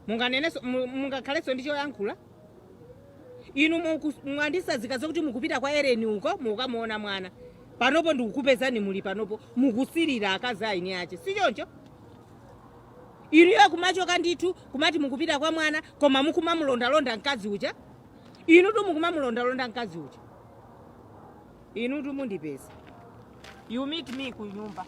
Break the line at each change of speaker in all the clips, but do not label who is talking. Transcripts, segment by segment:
Munganenenso mungakhalenso ndi choyankhula? Inu mwandisazika zokuti mukupita kwa Eleni uko mukamuona mwana. Panopo ndikukupezani muli panopo mukusirira akazi aini ache, si choncho? Inuyo kumachoka ndithu kumati mukupita kwa mwana koma mukumamulondalonda mkazi uja. Inutu mukumamulondalonda mkazi uja. Inutu mundipeza. You meet me ku nyumba.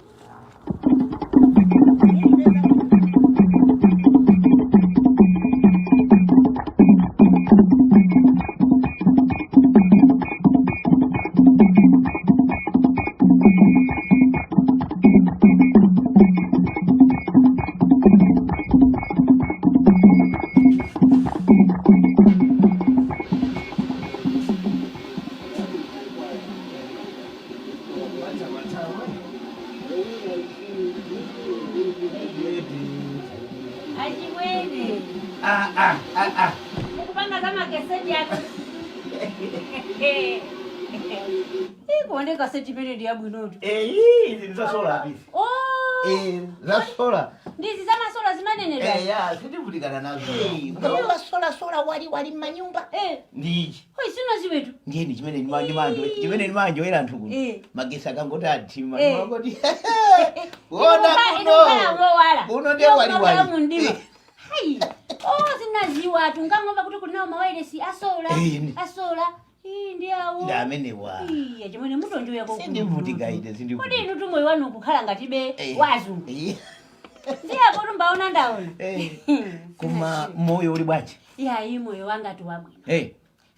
Achimwene.
Ah, ah, ah, ah.
Mukupanga za makeseti yako. Ikuoneka seti imene ndi yabwinotu.
Eh, izi ndi za solar izi.
Oh!
Eh, za solar.
Ndizi za masola zimanenedwa.
Eh, ya, sitivutikana nazo. Mukapanga solar solar wali wali m'manyumba.
Eh,
Ndi ichi.
hoi sinaziwetu.
Ndiye ndi chimene ndimanjo chimene ndimanjoyera anthu kuno.
Eh.
Magesi akangoti athima.
Eh.
Ndimangoti. Kuona kuno.
Kuno.
Kuno ndiye wali wali.
Mundima.
Eh.
Hayi. Oh, sinaziwa tungangomva kuti kulinawo mawayilesi asola.
Eh,
Asola. Ii ndi awo.
Ndi amenewa.
Iya, chimwene mutonjoya ko.
Sindivutika ine, sindivutika.
Kodi inu tumoyo wanu kukhala ngatibe
Eh.
wazungu.
Eh.
Ndiye apo tumbaona ndaona.
Eh. Koma moyo uli bwanji?
Iya, iyi moyo wanga tu wabwino.
Eh.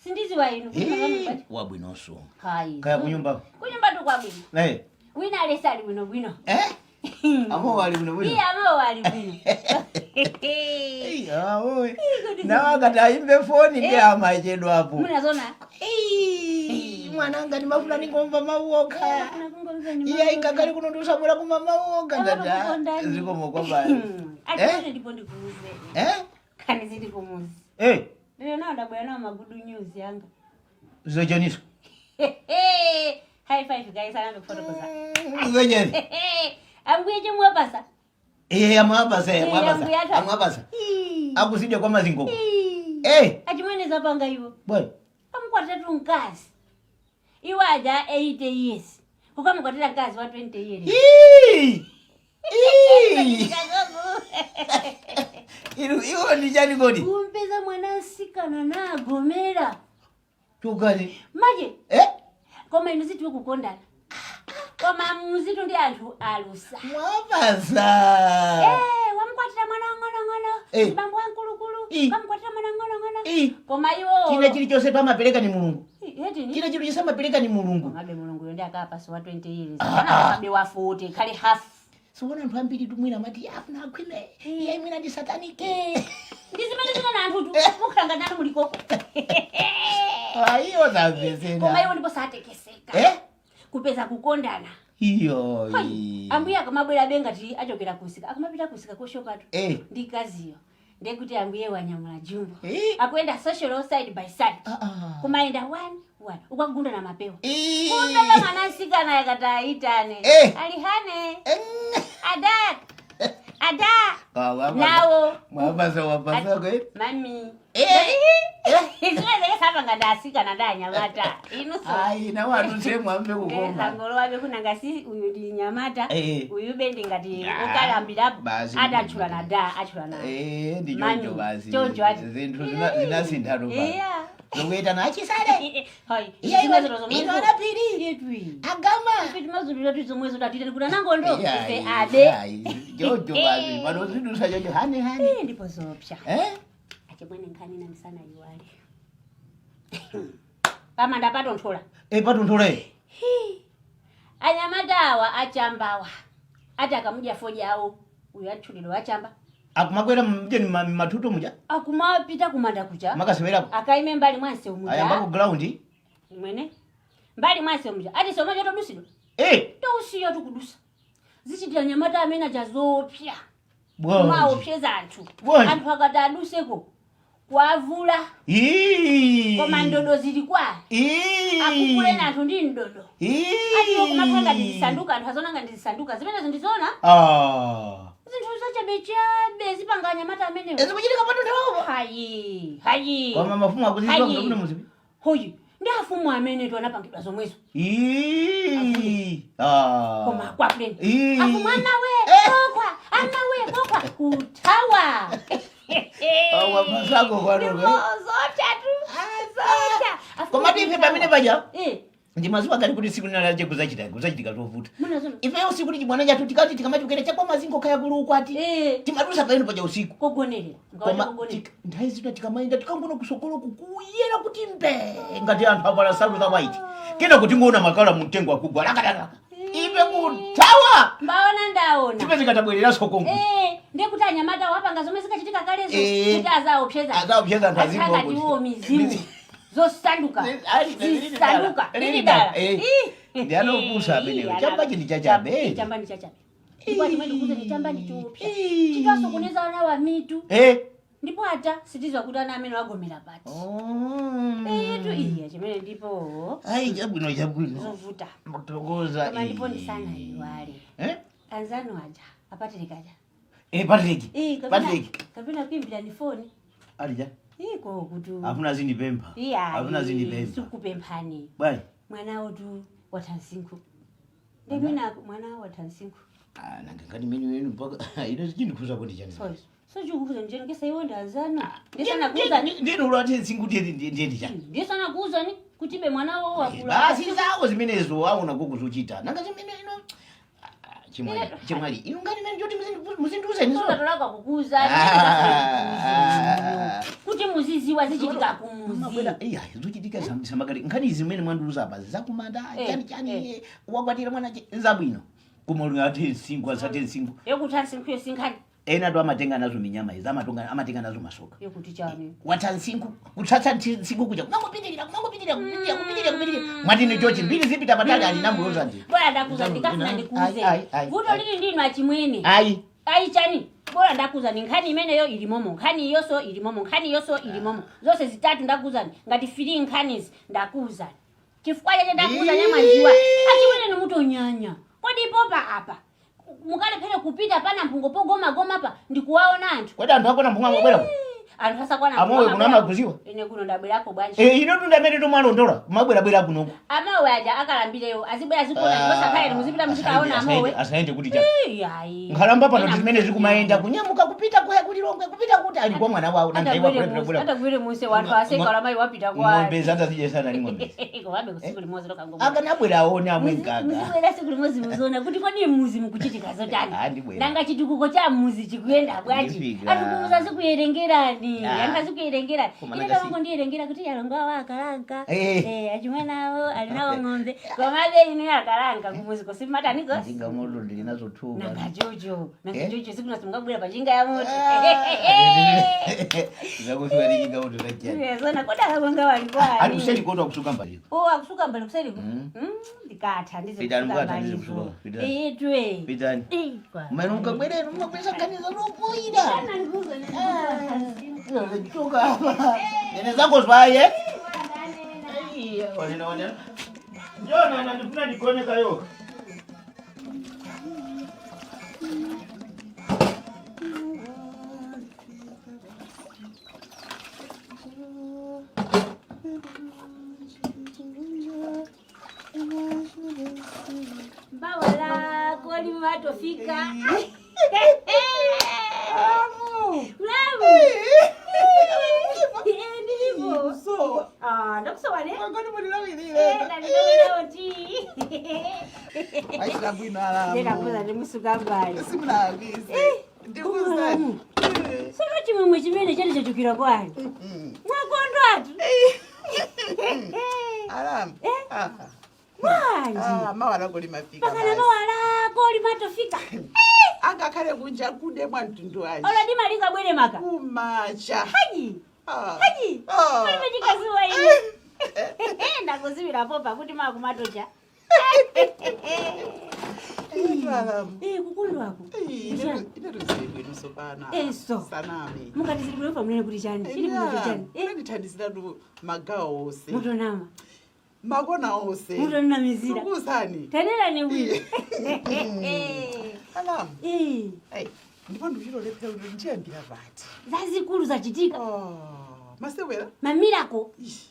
Sindiziwa inu.
Eh, wabwinonso.
Hayi.
Kaya kunyumba.
Kunyumba tu kwabwino.
Eh.
Wina alesi ali bwino bwino.
Eh? Amo wali bwino bwino.
Iye amawo ali bwino.
Eh, ah, oe. Nawo akati ayimbe foni ndi amachedwapo.
Munazona.
Eh, mwananga ndimafuna ndingomva mawu okha. Iye ingakhale kuno ndiusabwera kuma mawu okha ndada. Zikomo kwambiri.
Achimwene ndipo ndikuuze.
Eh?
Kani zili kumuzi.
Eh,
Lero nawo ndabwera nawo ma good news yanga.
zochoniso.
High five guys, anambe kufotokoza.
Zochoni.
Ambuye chemwapasa.
Eh, amwapasa,
Eh,
amwapasa.
ambuye ata.
Amwapasa. Akuzidya kwa mazingoko. Eh,
Achimwene zapanga iwo.
bwana.
Amukwatira tu mkazi. Iwo aja 80 years. Ukamukwatira mkazi wa 20 years.
Ii! Ii! Inu iwo ndi chani kodi?
Kumpeza mwana nsikana nagomera.
Chukani.
Maje,
Eh?
koma inu zitiwe kukondana. Koma muzitu ndi anthu alusa.
Mwapasa.
Eh, wamukwatira mwana wang'onong'ono.
Eh.
Bambo wamkulukulu.
Eh.
Wamukwatira mwana wang'onong'ono.
Eh.
Koma iwo.
China chilichonse pamapereka ni Mulungu.
Hetini.
China chilichonse amapereka ni Mulungu.
Komabe Mulungu ndi akapasa wa 20 years.
Ah,
Kana
ah.
akabe wa 40, khale half.
Siwona anthu ambiri tumwina amati afuna akhwime. Iye mwina ndi satanic.
Ndi zimene zimene anthu tu mukhala ngati nanu mulikoko.
Ah, iyo zamvesera.
Koma iwo ndipo satekeseka.
Eh?
Kupeza kukondana.
Iyo.
Hoi, ambuye akamabwera benga ti achokera kusika akamapita kusika koshokatu
Eh.
ndi kaziyo ndekuti ambuye wanyamula jumbo
Eh.
akuyenda social side by side
Ah, ah.
kumayenda one one ukagunda na mapewa
Ii.
kumpeza mwana nsikana yakati aitane
Eh.
alihane
Eh.
ada ada
Ah, wapasa.
nawo
Mwapasa wapasa kwe.
mami
Eh. Eh.
zimene sapanga ndasikana ndanyamata inuso
Ayi, nawo atuse mwambe kukoma.
sangolo kunanga si uyu ndi nyamata
Eh.
uyu bendi ngati
Ah,
ukalambirapo
basi.
adatchula na da atchula na
Eh, ndi
Mami,
choncho basi.
choncho ati.
Zinthu zinasintha pa.
Iya.
Zokuyitana achisale.
Hoi,
Iya,
zimwe
iwe-
zino zomwezo.
ino anapiri.
Yetwi.
Agama.
Ife timazulira tu zomwezo tatitani kuti anangondo
Iya,
ife
iya,
ade.
Choncho basi. Pano zidusa choncho hani hani.
Eh, ndipo zopsa.
Eh?
Achimwene nkhani na misana iwale. Pamanda patonthola.
Eh, patonthola.
Anyamata awa achambawa. Ati akamudya fodya awo uyu atchulidwa wachamba.
Akumakwera mjeni matuto muja.
Akumapita kumanda kuja.
Makasewerako.
Akaime mbali mwanse umuja.
Ayamba ku ground.
Mwene. Mbali mwanse umuja. Ati soma chotodusidwa.
Eh,
Tousiya tukudusa. Zichitira nyamata amene achazopsa.
bwanji.
Maopseza anthu.
Bwanji.
Anthu akati aduseko. Kwavula.
Ii.
Koma ndodo zili kwa.
Ii.
Akukuleni anthu ndi ndodo.
Ii.
Atiwo kumakhala ngati zisanduka anthu azona ngati zisanduka. Zimenezo ndizona.
Ah.
Zinthu zachabechabe zipanga anyamata amenewo.
Zikuchitika patunthawapo.
Hayi, hayi.
Koma mafumu akuzidziwa
Hayi.
kuti muzipi.
Hoyi, ndi afumu amene tu anapangidwa zomwezo.
Ii. Ah.
Koma akwapuleni.
Ii.
Afumu anawe,
Eh.
kokwa, anawe, kokwa, kuthawa.
Awa masako kwano.
Ndipo zopsa tu. Zopsa. Afumu
Koma tife pamene paja
Eh,
ndimazuwa kali kuti siku linalache kuzachitika kuzachitika zovuta.
munazono.
Ifeyo usiku kuti chibwana chathu tikati tikamachokera chakwa mazingo kaya kuli ukwati.
Eh,
Timadusa pamene paja usiku.
kogonerera. Mukawati
Koma
kogonerera.
nthawi zina tikamaenda tikangona kusokolo kukuyera kuti mbe ngati anthu avala nsalu za white. Kena kuti ngoona makala mumtengo akugwa lakalaka. Ife kuthawa.
Mbaona ndaona.
Tipeze katabwereranso kongo.
Eh, ndekuti anyamata wapanga zomwe zikachitika kalezo
Eh.
kuti azaopseza.
Azaopseza anthu azingo
Atsangati
kuti.
iwo mizimu zosanduka. Zisanduka.
Lili
Lili
dala.
dala.
Eh.
Ih.
Ndi anopusa amenewo.
Ih,
Chambachi ndi chachabe.
Chamba ndi chachabe. Ndipo chimene ndikuze ni chamba ndi chiopsa.
Ih.
Chitwasokoneza ana wa mitu.
Eh.
Ndipo ata sitizwa kuti ana amene wagomera pati.
Oh.
Etu iya chimene ndipo
Ai chabwino chabwino.
zovuta.
Mtokoza.
Koma ndipo ndisana iwale.
Eh?
Anzanu aja apatirikaja.
Eh Patrick.
Eh, kapena
Patrick.
kapena kuimbira ni foni.
Alija.
Iko kutu.
Afuna zindipempha.
Iya.
Afuna zindipempha.
Sikupemphani.
Bwana.
Mwana wotu wathansinkhu. Ndimwina mwana wathansinkhu.
Ah nanga ngati mene wenu mpaka ino chindikhuza kuti chani.
So so chikukuza njeni ngesa iwo ndanzano. Ndisana kuuzani.
Ndino ulati singuti ndiye ndiye chani.
Ndisana kuuzani kuti be mwana wo wakula.
Basi zawo zimenezo aona kukuzochita. Nanga zimene ino chimwali chimwali ino ngati mene choti muzindiuze nizo.
Tolaka kukuza.
Ah.
Kuti muziziwa zichitika kumuzi.
Mabwera iya zochitika zamakale nkhani zimene mwandiuza apa zakumanda
Eh,
chani chani
eh.
wakwatira mwana zabwino. Koma ati nsingu asati nsingu.
Yokuti ansinkhu yosinkhani.
Ena to amatenga nazo minyama izi amatonga amatenga nazo masoka.
Yokuti chani.
Watha nsingu kutsatsa nsingu kuja kumangopitirira kumangopitirira kupitirira kupitirira kupitirira. Mwatini chochi mbiri zipita patali ali namuloza ndi.
Bora ndakuza ndikafuna ndikuze.
Ai, ai, ai,
Vuto
ai.
lili ndinu achimwene.
Ayi.
Ayi chani. Bora ndakuza ni nkhani imeneyo ilimomo nkhani iyonso ilimomo nkhani iyonso ilimomo zonse zitatu ndakuzani ngati fili nkhanizi ndakuzani chifukwa chache ndakuza nyamaziwa achimwene nimutonyanya kodi popa apa mukalephere kupita pana mphungo pogomagoma pa ndikuwaona anthu
Kodi anthu akona mphungu amabwera ku?
Anthu asakwana.
Amowe kuno amakuziwa?
Ine kuno ndabwerako bwanji.
Eh ino tunda amene tomwalondola mabwerabwera kunoku.
Amawe aja akalambireyo azibwera zikuona ndosakhaire muzipita muzikaona amawe.
Asaende kuti cha.
Iyayi.
Nkhalamba pano zimene zikumayenda kunyamuka kupita kuya kulilongwe kupita kuti ali kwa mwana wawo nanga iwa kulepera kula.
Atagwire muse wanthu asekala mayi wapita kwa.
Ng'ombe zandazijesa ni ng'ombe.
Komabe kusiku limodzi lokango.
Akanabwera aone amwe mkaka.
Muzibwera siku limodzi muzoona kuti kodi muzi mukuchitika zotani.
Ah, ndibwera.
Nanga chitukuko cha muzi chikuyenda bwanji.
Ndifika.
Anthu kumuza zikuyerengerani.
Ah.
Anthu azikuyerengerani.
Koma
Ine
nanga si-
kamango ndiyerengera kuti alongo awo akalanka.
Eh.
Eh, achimwene awo ali nawo ng'ombe. Komabe inu akalanka kumuzi kosimataniko.
Njinga moto ndili nazo thupa.
Nanga jojo. Nanga
Eh?
jojo siku nasimungabwera pachinga ya moto.
Zakufiwa ndi njinga moto zachiyani.
Zona kodala kwanga wali kwani.
Ali kuseli kodwa kusuka mbali.
Oh, akusuka mbali kuseli.
Mm.
Ndikatha ndize
Pitani,
kusuka
mukatha ndize
mbalizo.
kusuka. Pitani.
Eh, twe.
Pitani.
Eh, kwa.
Mano mukabwerera mumabweza nkhaniza lopoyira.
Kana ndikuzo ne.
Choka apa. Ene zango zwaye. Wanena wanena. Njona na ndifuna ndigone kayo.
Mbawala koli matofika.
Amu.
Mlamu. Eh, ndilipo.
So,
Ah, ndakusowa ne?
ngoni
Eh,
mulilawirire.
ndalilowera oti.
Aishira bwino alamu.
Ndikakuza ndimusuka mbali.
Simunalambise. Ndikuzani.
Sono chimwemwe chimene chali chachukira kwani. Mwakondo atu.
Alamu. Ah.
Bwanji.
Ah, mawala kuli mafika.
Pakana
basi.
mawala koli matofika.
Angakhale kunja kude mwa mtundu wanje.
Ola dimalinga bwere maka.
Kumacha.
Haji.
Ah.
Haji.
Ah.
Palibe chikazuwa ine. Ndakuzibira popa kuti makumatocha.
Alamu.
Eh, kukondwako.
Ine bwino sopana.
Eso.
Sanami.
Mukati zili bwino pamene kuti chani. Chili bwino chani. Eh,
Unandithandiziratu magawo onse.
mutonama.
Makona onse.
Mutonamizira.
Sukuzani.
Tanera ni bwino.
Alamu.
Eh.
Hey.
Ndipo ndikuchitolephera kuti ndiyambira pati.
Zazikulu zachitika.
Oh, masewera.
Mamiracle
Ish.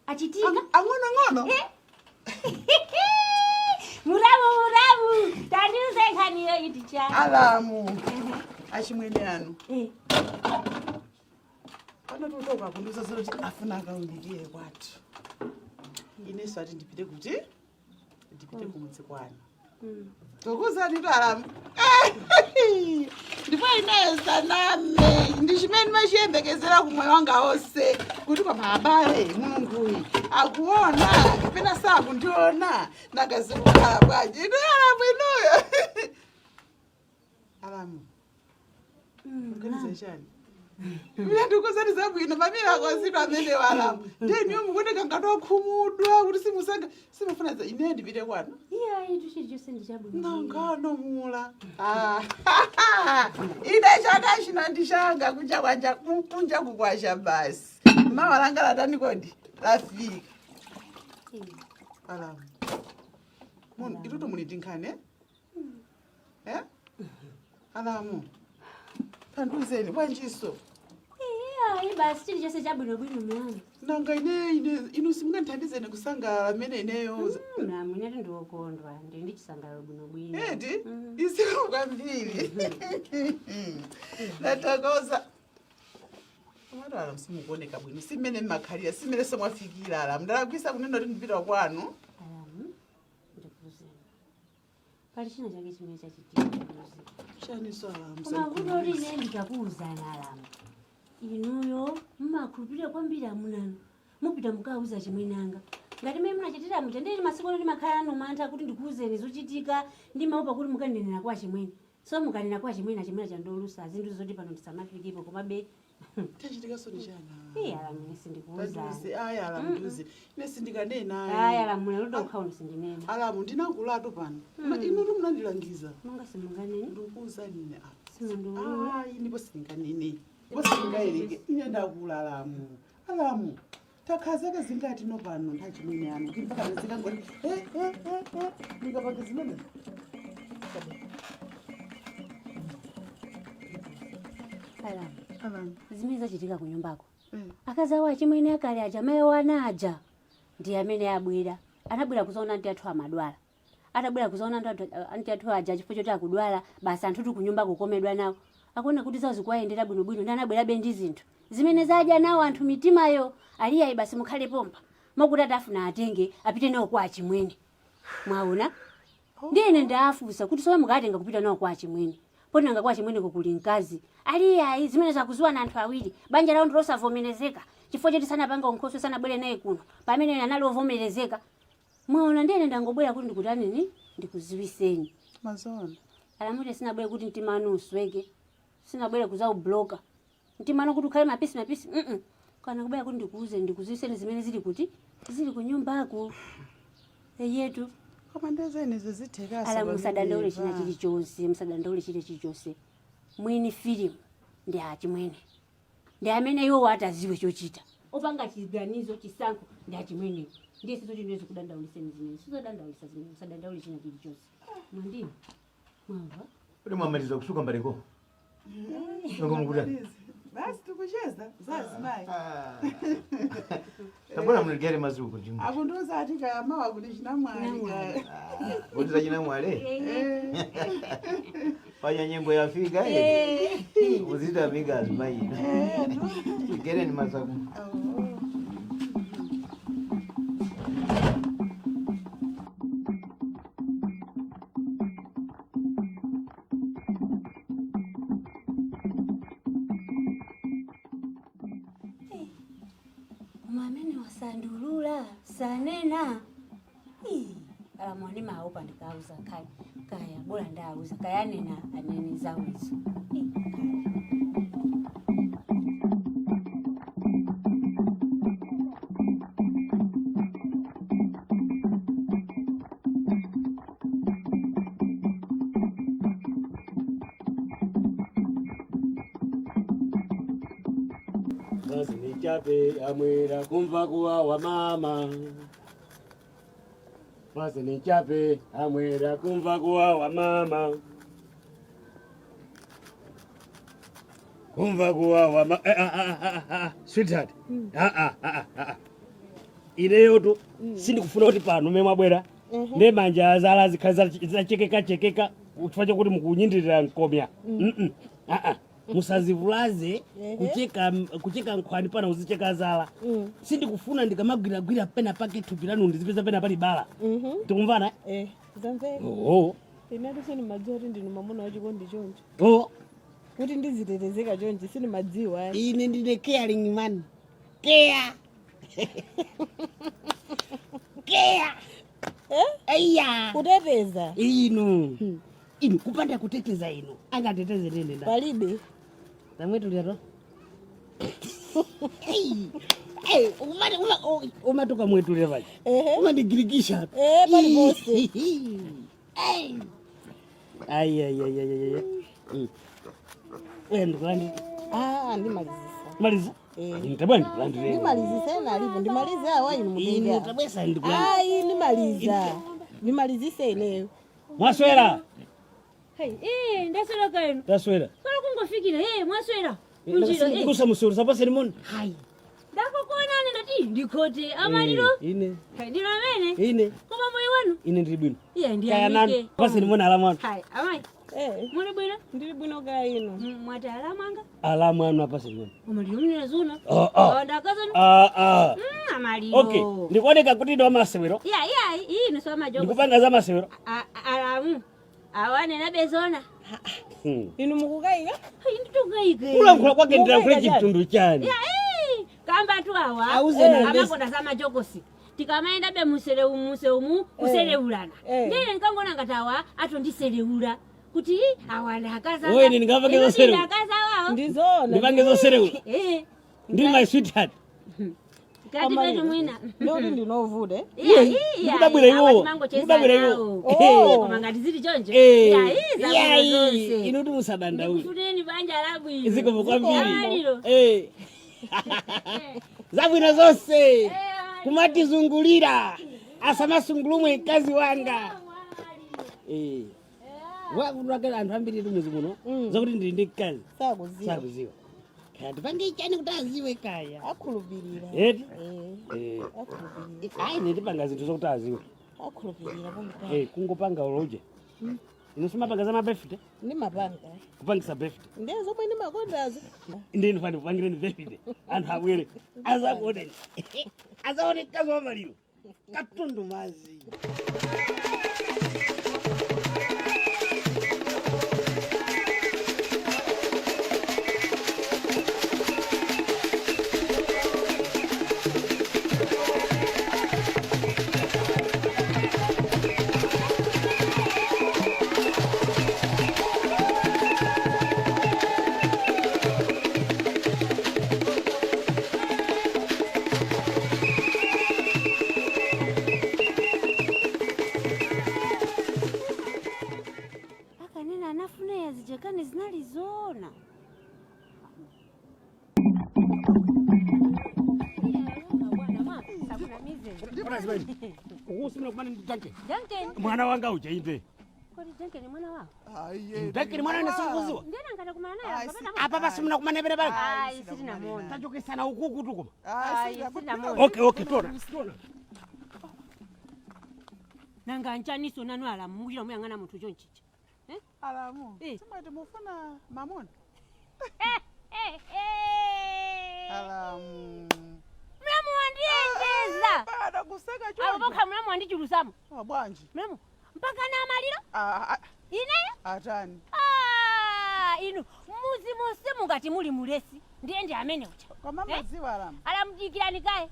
achitika.
Ang'ono-ang'ono.
Muramu, muramu, tandiuze nkhaniyo iti cha.
Alamu, achimwene anu
Eh,
panatotoka kundiuza zoti afuna akaunikire kwathu. Ineso ati ndipite kuti ndipite kumudzi kwanu. Tokuzani to alamu, ndipo ineyo saname, ndi chimene machiyembekezera kumwe wanga wonse kuti koma abale, Mulunguyi akuona kapena sakundiona? Nangazikukhala bwanji inu alamu, inuyo alamu? Kuganiza chani? Ine ndikuzani zabwino, mamiracle amene walamu. Ndiye niyo mukuoneka ngati okhumudwa kuti simusanga simufuna ine ndipite kwanu.
Iya, itu chilichonse ndi chabwino.
Nangano mula. Ah, ine chaka chino ndishanga kunja kwanja, kunja kukwasha basi. Mawa langa latani kodi lafika? Alamu, munhu ituto muli tinkhani, eh? Alamu, tanduzeni bwanjiso.
Iya, basi chilichonse chabwinobwino mlamu.
Nanga ine inu simungandithandizeni kusangalala mmene ineyo?
Mlamu, inetu ndiwokondwa, ndi ndi chisangalalo bwinobwino.
Eti isiku kwambiri, ndathokoza. Komatu alamu, simukuoneka bwino, simene mmakhalira, simene somwafikira. Alamu, ndalakwisa kunena kuti ndipita kwanu.
Alamu, ndikuzeni, pali china chake chimene chachitika ndikuze.
Chaniso, alamu?
Koma kuti ine ndikakuwuzani alamu, inuyo mmakhulupirira kwambiri amunanu, mupita mukawuza chimwenanga ngati mmene munachitira mutendere. Masiku ano ndimakhala nanu mantha kuti ndikuwuzeni zochitika, ndimaopa kuti mukanenera kwa chimwene. So mukanena kwa chimwene, achimwene chandolusa zinthu zoti pano ndisamafikepo, komabe.
Chachitikaso ndi chana?
Iye alamu, ine sindikuwuzani.
Tandiuze, aya alamu, ndiuze, ine sindikanena.
Ayi alamu, lero dokhauni sindinena.
Alamu, ndinakulatu pano. Inu munandilangiza.
Monga simunganene.
Ndikuwuzani ine apa.
Simundiulula.
Ayi, ndipo sindinganene, ndipo sindingaereke. Ine ndakula alamu. Alamu, takhazaka zingati no pano ntachimwene anu kuti mpaka ndizikangoti ndikapanga zimene.
Alamu,
Alamu.
zimene zachitika ku nyumbako, akazi awo achimwene akale aja, mayi wana aja, ndi amene abwera, anabwera kuzaona anti athu amadwala. Atabwera kuzaona anti athu aja, chifukwa choti akudwala, basi anthu kunyumba kukomedwa nawo, akuona kuti zawo zikuwayendera bwinobwino, ndi anabwerabe ndi zinthu zimene zadya nawo anthu mitimayo. Aliyayi, basi mukhale pompa, mokuti atafuna atenge apite nawo kwa achimwene. Mwaona, ndiye ine ndafusa kuti sowe mukatenga kupita nawo kwa achimwene, ponanga kwa achimwene kukuli mkazi? Aliyayi, zimene zakuziwa na anthu awiri, banja lawo ndilosavomerezeka chifukwa choti sanapanga unkhoso, sanabwere naye kuno pamene anali ovomerezeka. Mwaona, ndiye ine ndangobwera kuti ndikutanini, ndikuziwiseni.
Mazona.
Alamute, sinabwere kuti mtima wanu usweke, sinabwere kuzaubloka mtima wanu kuti ukhale mapisi mapisi, Kana kubwera kuti ndikuuze, ndikuziwiseni zimene zili kuti zili kunyumbako eyetu.
Koma ndezenizo zithekaso?
Ala, musadandaule china chilichonse, musadandaule china chilichonse. Mwini filimu ndi achimwene, ndi amene iwo ataziwe chochita, opanga chiganizo, chisankho ndi achimwenewo. Ndiye sizo chinthu zikudandauliseni zimene sizodandaulisa zimene, musadandaule china chilichonse. Mwandini, mwamva?
Kuti mwamaliza kusuka mbaleko? Nongo mukuta.
Basi, tikucheza zazimayi.
Tabona muligere mazuko ndimwe.
Akundiuza ati kaya mawa kuti chinamwali kaya.
Kuti zachinamwale? Panya nyengo yafika eh. Uzita miga azimayi. Tigere ni masaku.
Oh.
Koma amene wasandulula sanena. Ii, alamwani maopa ndikauza kaya, kaya bora ndauza kaya, anena anene zawo izo. Ii, kaya.
Basi nichape amwera kumva kuwawa mama. Basi nichape amwera kumva kuwawa mama. Kumva kuwawa ma eh, ah, ah, ah, ah, sweetheart. Ah, ah, ah, ah, ah. Ineyotu sindikufuna kuti pano me mwabwera ne manja azala zikhale zachekeka chekeka chifukwa chakuti mukunyindirira mkomya. Mm-mm. Ah, ah. Musazivulaze kucheka kucheka nkhwani pana uzicheka zala. Sindikufuna ndikamagwiragwira pena pake thupi lanu ndizipeza pena pali bala. Tikumvana?
Eh, zamveka.
Oh.
Inetu sindimadziwa kuti ndinu mwamuna wachikondi chonchi.
Oh.
Kuti ndizitetezeka chonchi sindimadziwa.
Ine ndine caring man. Care. Care.
Eh?
Aiya.
Kuteteza.
Inu. Inu kupanda kuteteza inu. Angateteze nene nda.
Palibe.
Tamwetulira to. Ei. Ei, umati uma umatuka mwetulira paja.
Ehe.
Umandigirikisha.
Eh, paliponse.
Ei. Ai ai ai ai ai. Mm. Eh, ndikulandi.
Ah, ndimalizisa.
Maliza.
Eh.
Ntabwa ndikulandire.
Ndimalizisa ena alipo. Ndimalize awa inu
Inu
mutenge.
tabwesa ndikulandire.
Ayi, ndimaliza. Ndimalizise ineyo.
Mwaswera.
Hey, eh, ndaswera kaino.
Taswera.
Solo kungofikira, eh, mwaswera. Munjira, eh.
Kusa musuru sapase limoni. Hai.
Ndakukuonani ndati ndikhote amaliro.
Ine.
Hey, ndino amene.
Ine.
Koma moyo wanu.
Ine ndili bwino.
Iye
Kaya
ndiyamike.
nanu. Pase limoni alamu anu.
Hai, amayi.
Eh,
Muli bwino?
ndili bwino kaya inu.
Mwati alamu anga?
Alamu anu apase limoni.
Amaliro mnena zuna.
Oh, oh.
Ndakazana.
Ah, ah.
Amaliro.
Okay. Ndikuoneka kuti ndo amasewero.
Ya, ya, inu so majogo.
Ndikupanga za masewero.
Alamu. Awane bezona.
Inu mukukayika?
Hayi nditokayike.
Kulankhula kwake ndilankhule chitundu chani.
Ya, eh, kamba tu awa.
Auze na ndesi.
Amakonda za majokosi. Tikamaenda be museleu museumu kuseleulana.
Eh.
Ndine nkangona ngati awa atondiselewula. Kuti awa ndakaza.
Oye, ine ndingapange zoselewula.
Ndakaza wawo.
Ndizona.
Ndipange zoselewula.
Eh.
Ndili my sweetheart.
Kati petu mwina.
Ndikuti ndinovuta. eh?
Iya, iya.
Ndikudabwira iwowo. Ndikudabwira iwowo.
Oh.
Koma ngati zili choncho.
Eh.
Iya, iya,
Iya,
zabwino zonse.
inu kuti musadandaule.
Ndikufuneni banja labwino.
Zikomo kwambiri.
Amaliro.
Eh. Zabwino zonse. Kumatizungulira. Asamasungulumwe mkazi wanga. Eh. Wakuti anthu ambiri tumuzi muno zakuti ndili ndi mkazi.
Sakuziwa.
Sakuziwa. Kaya tipange chani kuti aziwe kaya.
Akhulupirira.
Eti?
Eh,
Eh.
akhulupirira.
Ayi ndipanga zinthu zokuti aziwe.
Akhulupirira pompa.
Eh, kungopanga uloje. Inu simapanga za mabirthday?
Ndimapanga.
Kupangisa birthday.
Ndiye zomwe ndimakondazo.
Ndiye ndifane kupangireni birthday. Anthu abwere. Azakuoneni. Azaone mkazi wa maliro. Katundu mazi.
Akanena anafuna yazichekane zinalizona.
Ukusimira kumane ndi Duncan.
Duncan,
Mwana wanga uja inde.
kodi Duncan mwana wako?
Duncan mwana ine sikuziwa.
Ndiye nangata kumana naye akapata
Apa pasimuna kumane pene pale.
Ayi, sitinamona.
Tachokesana ukuku tukoma.
Ayi, sitinamona.
Okay, okay, tona. Tona.
Nanga nchaniso nanu alamu mukira muyang'ana munthu chonchicha.
Alamu.
Eh.
Simwati mufuna mamuna.
Eh, eh.
Alamu.
Mlamu wandiyenjeza.
Bada kuseka
Apo
choncho.
pokha mlamu wandichulusamo.
Ah, bwanji.
Mlamu mpaka na amaliro
Ah, ah,
ineyo
atani.
Ah, inu muzi monse mungati muli mulesi ndiye ndi amene uja.
Koma
Eh?
madziwa alamu.
Alamudikirani kaye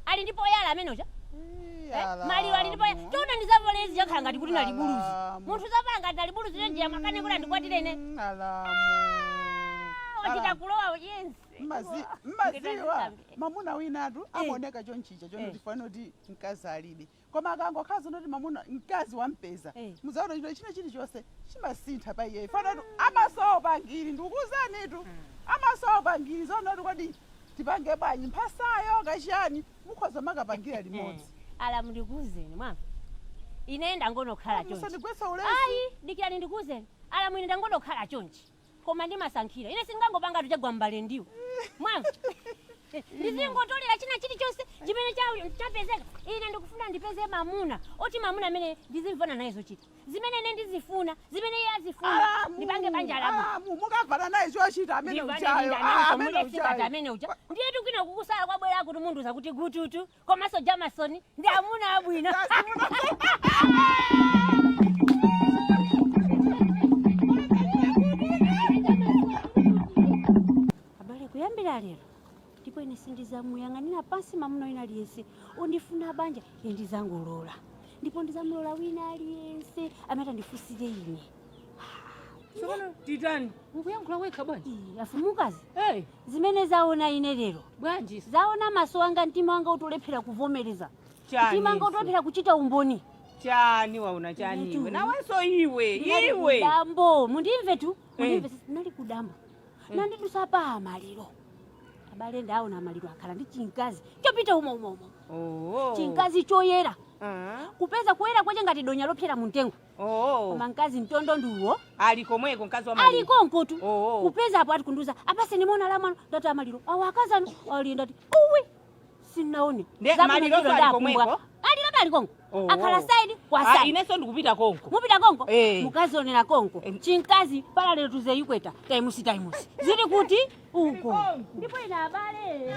ali ndipo yala amene uja.
Ii,
Eh,
alamu.
maliro ali ndipo chona ndizavolezi yakhala ngati kuti nali buluzi.
Alamu.
Munthu zavala ngati nali buluzi lenje yamakane kuti andikwatirene.
Alamu.
Wachita
Alamu.
kulowa yense.
Mmaziwa mamuna winatu amaoneka chonchicha chonoti fana kuti mkazi alibe koma akangokhala noti mamuna mkazi wampeza
Eh.
muzaona chino china chilichonse chimasintha pa iyeyo fana kuti amasowa pangiri ndikukuwuzanitu amasowa pangiri zonoti kodi tipange bwanji mphasayo kachiyani mukhoza makapangira limodzi
Alamu ndikuwuzeni mwamva. Ine ndangonokhala chonchi.
musandigwetsa ulesi
Ayi, dikirani ndikuwuzeni. Alamu ine ndangonokhala chonchi. Koma ndimasankhira. Ine singangopanga tuchagwa mbale ndiwo. Mwamva? Ndizingotolera china chilichonse chimene chapezeka. Ine ndikufuna ndipeze mamuna. Oti mamuna amene ndizimvana naye zochita. Zimene ine ndizifuna, zimene iye azifuna. Ndipange banja labo.
Alamu mukavala naye chochita amene uchayo. Ah, amene uchayo.
Amene uja ndiye tikwina kukusala kwabwera kuti munthu zakuti gututu komanso jamasoni ndi amuna abwino. Abale, kuyambira lero ndipo ine sindizamuyang'anira pansi mamuna wina aliyense undifuna banja, ine ndizangolola ndipo ndizamulola wina aliyense amene atandifunsire ine.
Tsopano titani?
Ukuyankhula wekha bwanji?
Ii, afumukazi,
Hey,
zimene zaona ine lero,
bwanji?
zaona maso anga, mtima wanga utolephera kuvomereza,
Chani
mtima wanga
iso?
utolephera kuchita umboni.
Chani waona chani
Inetu.
iwe? Nawenso iwe,
Ndinali
iwe.
kudambo, mundimve tu, mundimve.
Eh.
Nali kudambo, nandidusa pa amaliro. Abale, ndaona amaliro akhala ndi chinkazi chopita umo umo umo.
Oh.
Chinkazi choyera,
Ah.
kupeza kuyera kwache ngati donya lopyera muntengo.
Oh.
Koma mkazi mtondo ndiwo.
Ali komweko mkazi wa maliro.
Ali konko tu.
Oh.
Kupeza apo ati kunduza apase nimona la mwana, ndati amaliro awo akazanu ali, ndati uwi sinaone.
Nde
Zabwino
maliro
ndilo
ali
ndakumbwa.
komweko?
Ali laba ali konko.
Oh.
Akhala side kwa
Ah,
side.
inenso ndikupita konko.
Mupita konko?
Eh.
Mukazionera konko.
Eh.
Chinkazi parallel to the equator, times times zili kuti uko. Ndipo ina abale.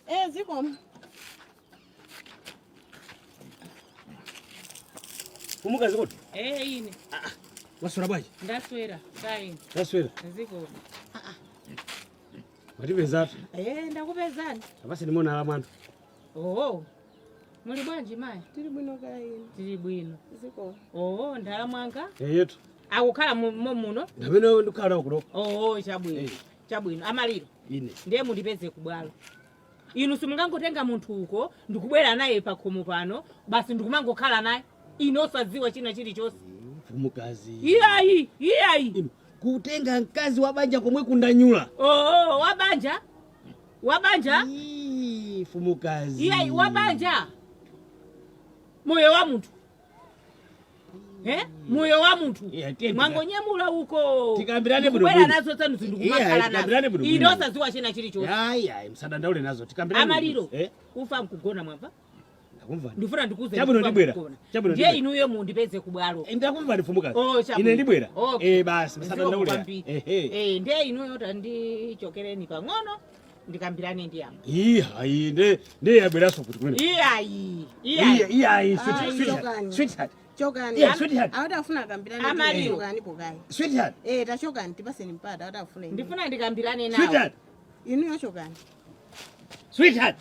Eh, zikomo.
Fumukazi kuti
Eh, ine.
waswera bwanji?
Ndaswera, kaini.
Taswera.
Zikomo.
Matipezatu.
Eh, ndakupezani.
Apasi ndimona ala mwana.
Oh. Muli bwanji mayi?
Tili bwino kaini.
Tili bwino.
Zikomo.
Oh, ndala mwanga.
Yetu.
Akukhala muno?
Ndamene ndikukhala nawo kuno.
Oh, chabwino.
Eh.
Chabwino. Amaliro.
Ine.
Ndiye mundipeze kubwalo. Inu simungangotenga munthu uko ndikubwera naye pakhomo pano, basi ndikumangokhala naye. Ine osadziwa china chilichonse.
Fumukazi.
Iyayi, iyayi.
Inu kutenga mkazi wa banja komwe kundanyula.
Oh, wabanja? Wabanja?
Ii, Fumukazi.
Iyayi, wabanja. Moyo wa munthu. Eh? Moyo wa munthu.
Iya, tiye
Mwangonyamula uko.
Tikambirane bwino
Ndikubwera
bwino.
nazo tsanu
Iya,
zindikumakhala
tikambirane
nazo.
bwino
Ine
bwino.
osadziwa china chilichonse.
Ayi, ayi, msadandaule nazo. Tikambirane.
Amaliro.
bwino. Eh?
Ufa mkugona mwamva?
Ndakumva.
Ndifuna ndikuze.
Chabwino
ndikufa
ndibwera.
mkugona.
Chabwino
Ndiye
ndibwera.
inuyo mundipeze kubwalo.
Ndakumva ndi fumukazi.
Oh, chabwino.
Ine ndibwera.
Okay.
Eh, basi msadandaule.
Kwambiri.
Ehe.
Eh, ndiye inuyo tandichokereni pang'ono ndikambirane ndi yamba.
Iya, ayi, nde yabweraso kuti kumene.
Iyayi. Iyayi.
Iya, iya, ayi,
Ayi,
sweetheart.
chokani.
Sweetheart.
Chokani.
Yeah, sweetheart.
Awatafuna kambirane.
Amaliro.
Chokani pokayi.
Sweetheart.
Eh, tachokani tipaseni mpata awatafuna inu.
Ndifuna ndikambirane nawo.
Sweetheart.
Inuyo chokani.
Sweetheart.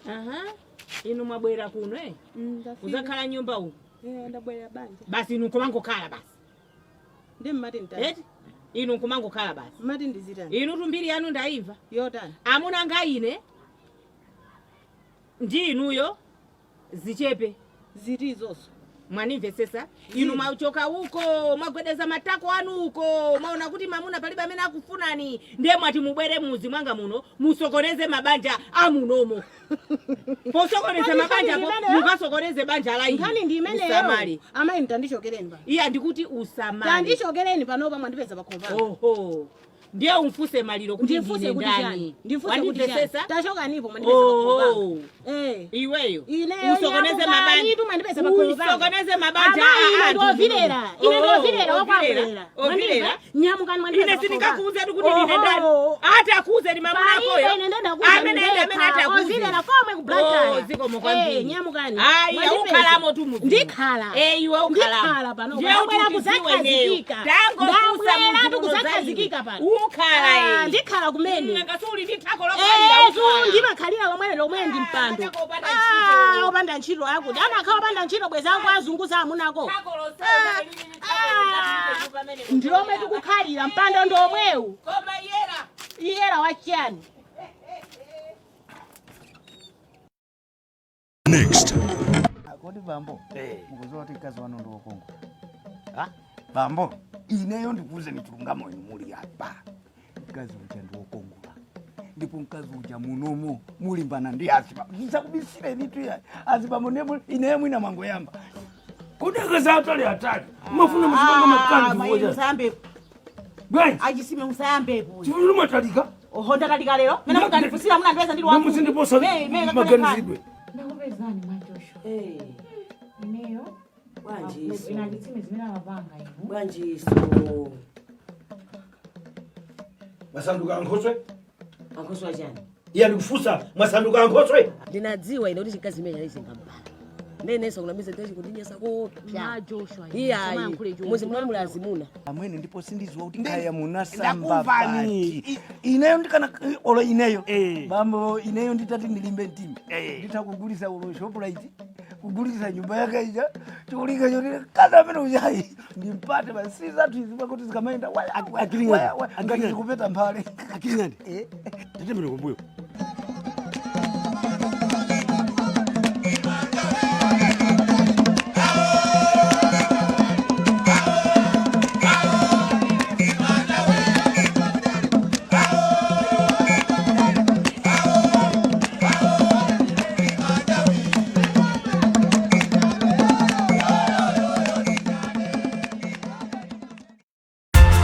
Aha. Inu mwabwera kuno eh? Uzakhala nyumba uku.
Eh, ndabwera banja.
Basi inu nkumangokhala basi.
Ndi mmati nditani.
Eti? Inu nkumangokhala basi.
Mmati ndizitani.
Inu tumbiri yanu ndaimva.
Yotani.
Amuna nga ine ndi inuyo zichepe.
Ziti izonso.
Mwanimvesesa? Inu mwachoka uko mwagwedeza matako anu uko, mwaona kuti mamuna palibe amene akufunani, ndiye mwati mubwere muzi mwanga muno musokoneze mabanja amunomo. Posokoneza mabanja po mukasokoneze banja la ine.
Nkhani ndi imeneyo.
Usamale.
Amayi, ndandichokereni pano.
Iya, ndikuti usamale.
Tandichokereni panopa mwandipeza pakhomo pano.
Oho, ndiye umfuse maliro kuti
Ndimfuse
ndine
kuti
ndani.
chani? Ndimfuse kuti chani?
Wandimvesesa?
Tachokanipo mwandipeza pakhomo pano.
Oh.
Eh.
Iweyo
Ineyo
usokoneze
nyamukani,
mabanja,
tu mwandipeza pakhomo pano.
usokoneze mabanja.
Amayi, ine
a anthu
ndiovilera.
muno.
Ine
Oh,
ndiovilera
ovilera,
wakwabwera.
ovilera.
Nyamukani mwandipeza
Ine
pakhomo pano.
sindingakuwuzeni kuti ndine ndani. Ati akuwuzeni mamunakoyo
Palibe, ine ndendakuwuza
amene ende amene ati
ndekha.
akuwuzeni.
Ovilera komwe ku Blantyre.
Oh, zikomo kwambiri.
Eh, nyamukani.
Ayi,
Mwandipeza.
ukhalamo tu muzimu.
Ndikhala.
Eh, iwe ukhalamo.
Ndikhala pano.
Ndiye
Ndabwera
kuti udziwe ineyo.
kuzakhazikika.
Tangofunsa
Ndabwera
muzimu
tu kuzakhazikika pano.
Ukhala
Ah,
eh.
ndikhala kumene.
Ngati uli ndi thako lokhalira
Eh, tu
ukhala.
ndimakhalira lomwe lomwe ndi mpando.
Ah, opanda
Ah,
ntchito.
opanda ntchito akuti amakhala opanda ntchito bweza azunguza amunako.
Thako losema lili ndi thako
Ah,
lopanda pamene
ndilomwe tikukhalira mpando ndomwewu.
Koma yera.
Iyera wachiyani?
Next.
Kodi bambo, mukuziwa kuti mkazi wanu ndi wokongola? Ah, bambo, ineyo ndikuuzeni chilungamo, inu muli apa, mkazi uja ndi wokongola, ndipo mkazi uja munomo mulimbana ndi azibambo. Ndisakubisireni tu ya azibambo, ndiye ineyo mwina mwangoyamba.
Kodi akazi atali atali mafuna muzipanga makani chifukwa
Musayambepo.
Bwanji?
Achisime, musayambepo.
Chifukwa mwatalika.
Oho, ndatalika lero mene mukandifusira munandipeza ndili wafu.
Muzindiposa maganizidwe.
Ndakupezani mwa Joshua. Ineyo
Bwanjiso.
ina chitsime zimene amapanga inu.
Bwanjiso.
Mwasanduka ankhoswe.
Ankhoswe achani?
Iye ndikufunsa, mwasanduka ankhoswe?
Ndinadziwa ine kuti chikazi imene chalizinga mpala. Ndenenso kunamiza ndechi kundinyasa kopya.
Ma Joshua.
Iyayi, muzi muno muli azimuna.
Amwene, ndipo sindiziwa kuti kaya munasamba
Ndakumvani.
pati. Ineyo ndikana olo ineyo
Eh.
bambo, ineyo nditati ndilimbe mtima,
Eh.
nditha olo Shoprite, kugulisa nyumba yake ija, cholinga choti kaza amene ujayi ndimpate basi. Zathu izi pakuti zikamaenda waya, waya,
Akili
waya,
ngati-
waya, ngati zikupeta mphale.
Akili ngati
Eh.
Tatemere kumbuyo.